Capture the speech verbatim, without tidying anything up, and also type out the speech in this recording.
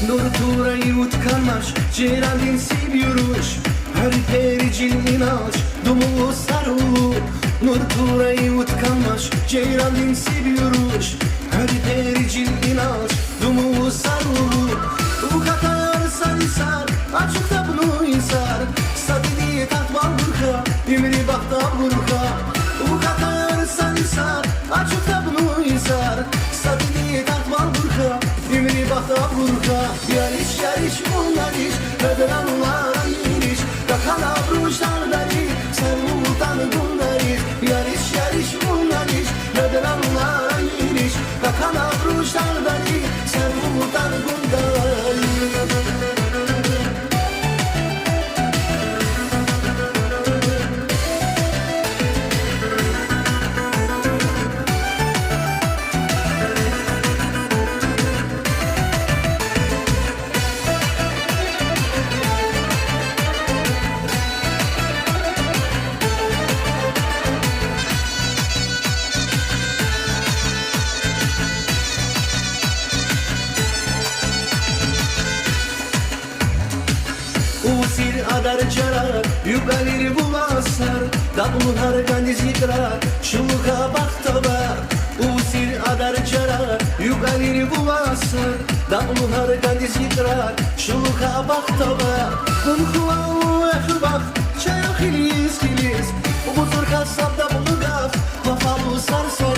Нуртурай утканмаш, җирандин сиб юрш, һәр периҗин иналш, думулу сарулу. Нуртурай утканмаш, җирандин сиб юрш, һәр периҗин иналш, думулу сарулу. Ухатар сарисар, ачух табну исар, садини татмал бурха, имри бахта бурха. Ухатар сарисар, ачух табну исар, садини татмал бурха, имри бахта бурха. Яриш, яриш, мунариш, һедранла яриш, какана бруштан дари, сарултан гундариш. Яриш, яриш, мунариш, һедранла яриш, какана бруштан дари, сарултан гундариш. Усир адар ҷарар, югалир буласар, дагълуһар гандиз икрар, чулуха бахтавар. Усир адар ҷарар, югалир буласар, дагълуһар гандиз икрар, чулуха бахтавар. Гунхлау эхбах, чайох хилис-хилис, бузурха сабда булугах, лафалу сарсар.